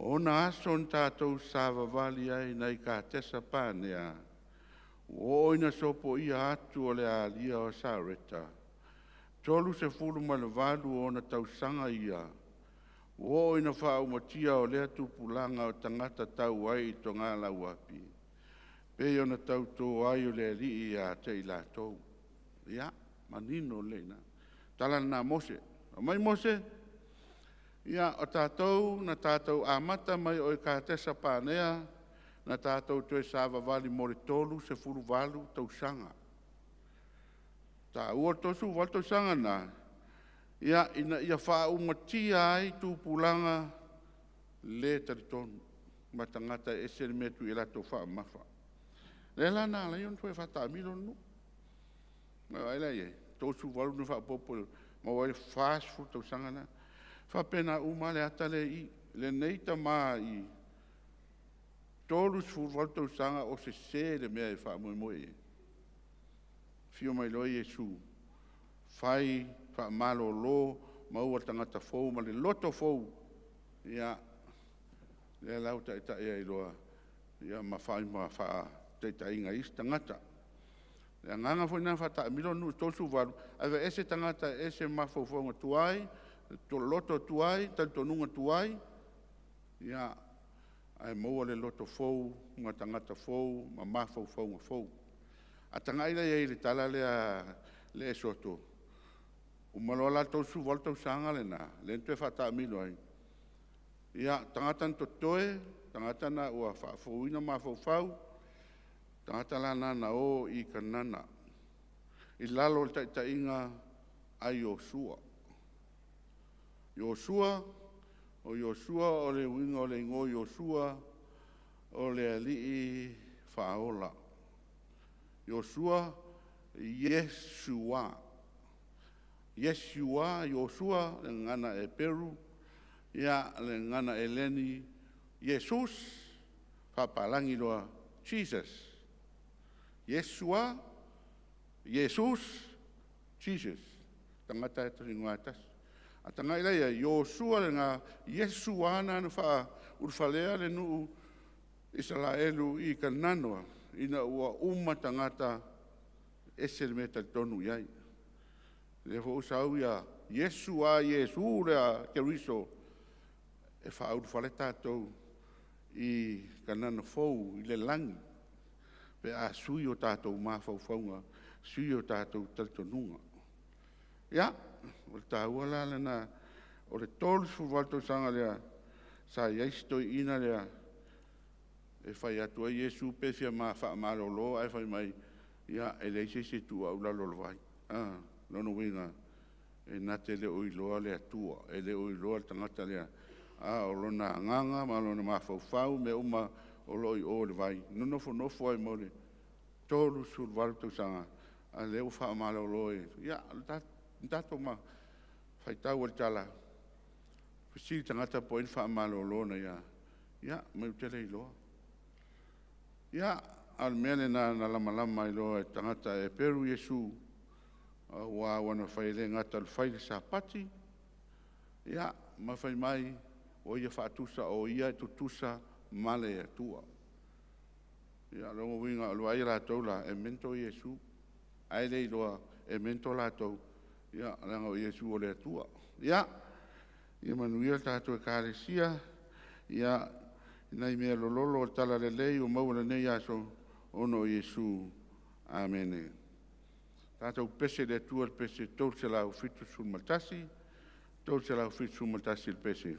O ona aso na tatou savavali ai nai Katesa Panea, ua oo ina sopoia atu o le alia o Sareta, 38 ona tausaga ia, ua oo ina faaumatia o lea tupulaga o tagata tau ai i togalauapi, e pei ona tauto ai o le Alii ia te i latou. Ia, manino lelei i ina. Tala lena a Mose. Fai mai Mose, ia, o tatou na tatou amata mai i Katesa Panea, na tatou toe savavali mo le 38 tausaga. E taua le 38 tausaga lena, ia, ina ia faaumatia ai tupulaga le talitonu ma tagata e ese le mea e tuu i ai a latou faamamafa. Lea la na ala ai ona toe faataamilo le nuu. A vaai la i ai? 38 na faaopoopo maua ai le 40 tausaga lena. E faapena uma lava le ata lea e i i. Lenei tama i i, 38 tausaga o sese le mea e faamoemoe i ai. Afio mai loa Iesu, fai, faamalolo, maua le tagata fou ma le loto fou, ia, lea la ua taitai ai loa ma fai ma faataitaiga i isi tagata. O le agaga foi lena na faataamilo le nuu i le 38, aveese tagata e ese mafaufauga tuai, loto tuai, talitonuga tuai, ia, ae maua le loto fou ma tagata fou ma mafaufauga fou. A tagai la i ai i le tala lea a le Esoto, uma loa la le 38 tausaga lena, lea na toe faataamilo ai, ia, tagata na totoe, tagata na ua faafouina mafaufau, tagata la na na o i Kanana i lalo o le taitaiga a Iosua. Iosua, o Iosua o le uiga o le igoa o Iosua, o le Alii Faaola. Iosua, Iesu'a, Iesu'a Iosua i le gagana Eperu, ia, o le gagana Eleni, Iesus, faapapalagi loa, Jesus. Iesu'a, Iesus, Jesus, o le tagata lava e tasi. A tagai la i ai, o Iosua lena, Iesu'a lena na faaulufaleina le nuu Isaraelu i Kanana ina ua uma tagata e ese le mea e talitonu i ai. O lea foi ua sau Iesu a Iesu lea Keriso e faaulufale tatou i Kanana fou i le lagi pe a sui o tatou mafaufauga, sui o tatou talitonuga. Ia, o le taua la lena o le 38 tausaga lea sa i ai si toeaina lea e fai atu ai Iesu pe fia faamalolo ae fai mai, ia, e leai se isi e tuua au i lalo o le vai. A, lona uiga, e na te le o iloa le Atua, e le o iloa le tagata lea, a o lona agaga ma lona mafaufau ma mea uma o lo o i o i le vai, na nofonofo ai mo le 38 tausaga, a o lea ua faamalolo e… Ia, na tatou faitau ai i le tala, fesili le tagata po o ai na faamalolo na ia, ia, fai mai ou te le iloa. Ia, a o le mea lena na lamalama ai loa e tagata Eperu Iesu, aua ua na fai e le gata o le fai o le Sapati, ia, ma fai mai ua ia faatusa o ia e tutusa ma le Atua. Ia o lona uiga o le vaai a latou la, e mental Iesu, ae le iloa e mental latou, leaga o Iesu o le Atua. Ia manuia le tatou Ekalesia. Ia, nai mea lololo o le talalelei ua maua i lenei aso ona o Iesu. Amene. Tatou pese i le Atua i le pese 371, 371 le pese.